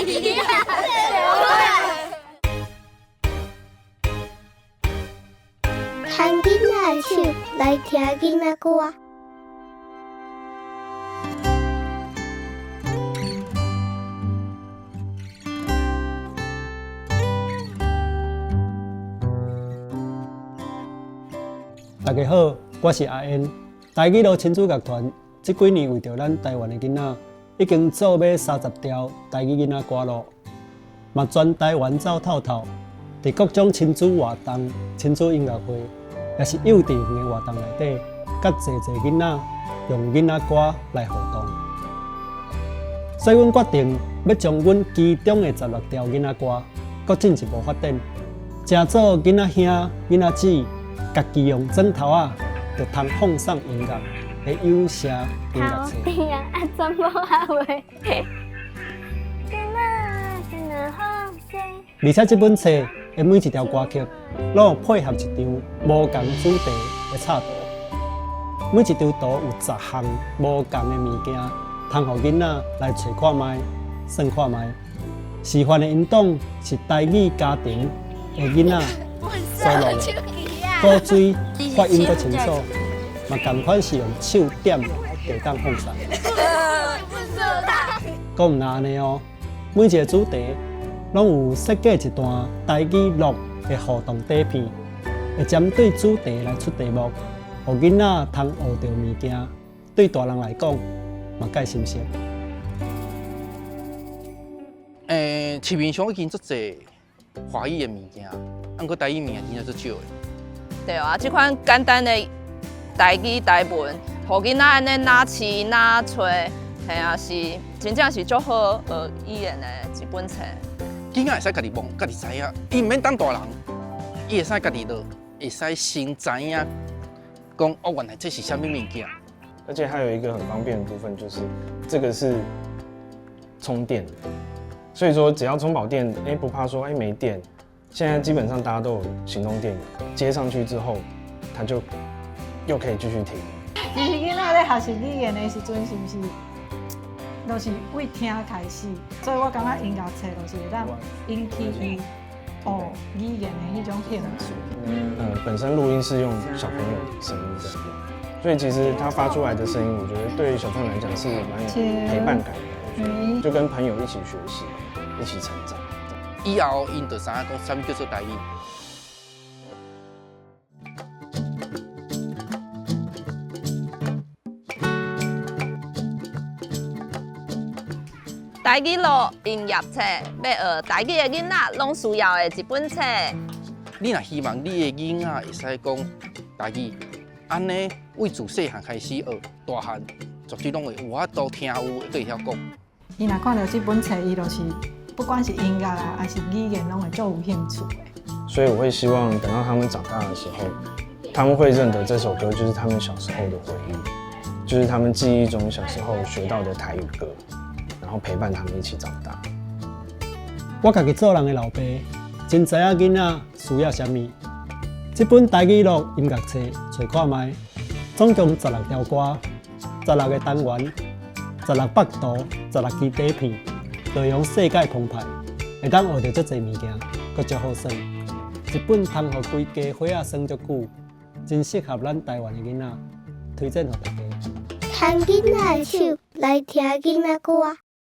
牽囡仔的手來聽囡仔歌。大家好，我是阿燕。台語路親子樂團這幾年為著咱台灣的囡仔，已經做欲30條台語囡仔歌咯，嘛全台灣走透透，佇各種親子活動、親子音樂會，抑是幼稚園的活動內底，佮濟濟囡仔用囡仔歌來互動。所以，阮決定欲將阮其中的16條囡仔歌，閣進一步發展，成做囡仔兄、囡仔姊，家己用指頭仔就通放送音樂的有聲音樂冊。而且這本冊的每一條歌曲，攏有配合一張無仝主題的插圖，每一張圖有10項無仝的物件，通予囡仔來揣看覓、算看覓。示範的音檔是台語家庭的囡仔所錄的，鼓槌發音閣清楚，嘛仝款是用手點就會當放送。閣毋但按呢哦，每一個主題攏有設計一段台語樂的互動短片，會針對主題來出題目，予囡仔通學著物件。對大人來講，嘛蓋新鮮。欸，市面上已經足濟華語的物件，啊，毋過台語物件真正足少的。對啊，這款簡單的台語台文，予囡仔按呢若試若揣，嘿啊，是真正是足好學語言的一本冊。囡仔會使家己摸，家己知影，伊毋免等大人，伊會使家己落，會使先知影，講哦，原來這是啥物物件。而且還有一個很方便的部分，就是這個是充電的，所以說只要充飽電，欸，不怕說欸沒電。現在基本上大家都有行動電源，接上去之後，它就又可以繼續聽。其實囡仔咧學習語言的時陣，是毋是都是為聽開始？所以我感覺音樂冊就是會當引起伊學語言的彼種興趣。嗯，本身錄音是用小朋友的聲音在錄，所以其實他發出來的聲音，我覺得對於小朋友來講是蠻有陪伴感的，就跟朋友一起學習，一起成長。以後𪜶就知影講啥物叫做台語。台語路音樂冊，欲學台語的囡仔攏需要的一本冊。你若希望你的囡仔會使講台語，按呢為自細漢開始學，大漢絕對攏會有法度聽有，閣會曉講。伊若看著這本冊，伊就是不管是音樂啊，還是語言，攏會足有興趣的。所以我會希望等到他們長大的時候，他們會認得這首歌，就是他們小時候的回憶，就是他們記憶中小時候學到的台語歌，然後陪伴他們一起長大。我家己做人的老爸，真知影囡仔需要啥物。這本台語樂音樂冊，揣看覓，總共16條歌，16個單元，16幅圖，16支底片，內容世界澎湃，會當學著足濟物件，閣足好耍。一本通予規家伙仔耍足久，真適合咱台灣的囡仔，推薦予大家。牽囡仔的手來聽囡仔歌。